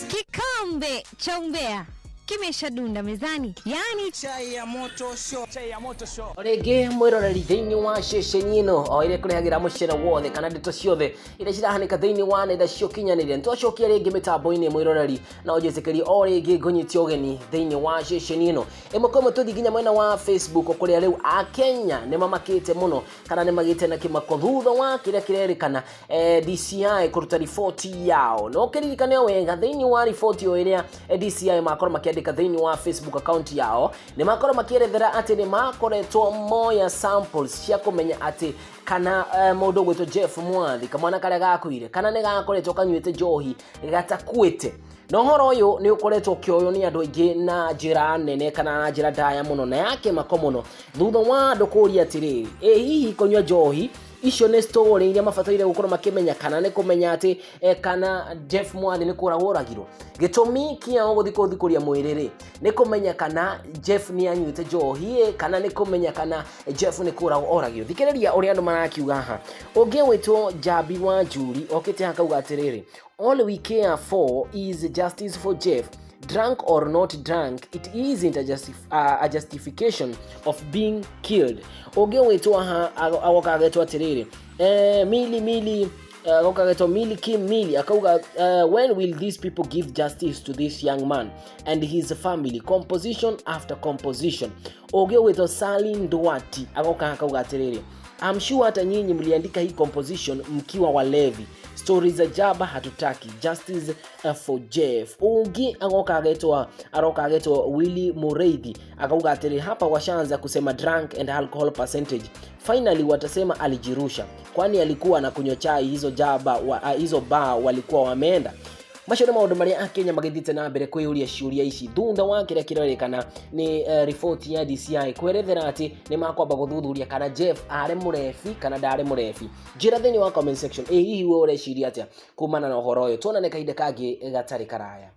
Kikombe cha umbea kimeshadunda mezani, yani Chai ya moto show. Chai ya moto show. O rĩngĩ mwĩroreri thĩinĩ wa ceceni ĩno o ĩrĩa ĩkũrehagĩra mũcere wothe kana ndeto ciothe iria cirahanĩka thĩinĩ wa nenda cia ũkinyanĩria. Nĩtwacokia rĩngĩ mĩtambo-inĩ mwĩroreri, na ũnjĩtĩkĩrie o rĩngĩ ngũnyitie ũgeni thĩinĩ wa ceceni ĩno. Ĩmwe kwa ĩmwe tũthiĩ nginya mwena wa Facebook, kũrĩa rĩu Akenya nĩ mamakĩte mũno kana nĩ magĩte na kĩmako thutha wa kĩrĩa kĩrerĩkana DCI kũruta riboti yao. Na ũkĩririkane o wega, thĩinĩ wa riboti o ĩrĩa DCI makorwo makĩandĩka thĩinĩ wa Facebook account yao, nĩ makorwo makĩerethera atĩ nĩ makoretwo moya samples cia kũmenya atĩ kana mũndũ ũgwĩtwo Jeff Mwathi, kamwana karĩa gakuire, kana nĩ gakoretwo kanyuĩte njohi gatakuĩte. Na ũhoro ũyũ nĩ ũkoretwo ũkĩoywo nĩ andũ aingĩ na njĩra nene kana na njĩra ndaya mũno na ya kĩmako mũno, thutha wa andũ kũria atĩrĩrĩ, ĩ hihi kũnyua njohi icio nĩ story iria mabataire gũkorwo makĩmenya, kana nĩ kũmenya atĩ kana Jeff Mwathi nĩ kũragwo oragirwo? Gĩtũmi kĩao gũthiĩ kũthikũria mwĩrĩ rĩ, nĩ kũmenya kana Jeff nĩ anyuĩte njohi ĩ, kana nĩ kũmenya kana Jeff nĩ kũragwo oragirwo? Thikĩrĩria ũrĩa andũ marakiuga haha. Ũngĩ wĩtwo Jambi wa Njuri okĩte akauga atĩrĩrĩ, "All we care for is justice for Jeff. Drunk or not drunk, it isn't a justification of being killed." Ũngĩ wĩtwo haha agoka agetwo atĩrĩrĩ, Mili Mili, agoka agetwo Mili Kim Mili, akauga, "When will these people give justice to this young man and his family? Composition after composition." Ũngĩ ũgwĩtwo Sally Ndwati agoka akauga atĩrĩrĩ, "I'm sure hata nyinyi mliandika hii composition mkiwa walevi. Stories za jaba hatutaki. Justice for Jeff." Ũngĩ agoka agetwa, aroka agetwa Willy Mureithi, akauga atĩrĩ, "Hapa washaanza kusema drunk and alcohol percentage. Finally watasema alijirusha. Kwani alikuwa anakunywa chai hizo jaba hizo baa walikuwa wameenda?" Macio nĩ maũndũ marĩa Akenya magĩthiĩte na mbere kwĩyũria ciũria ici thutha wa kĩrĩa kĩrerĩkana nĩ riboti ya DCI kwerethera atĩ nĩ makwamba gũthuthuria kana Jeff arĩ mũrebi kana ndarĩ mũrebi. Njĩra thĩinĩ wa comment section, ĩ hihi we ũreciria atĩa kumana na ũhoro ũyũ? Tuonane kahinda kangĩ gatarĩ karaya.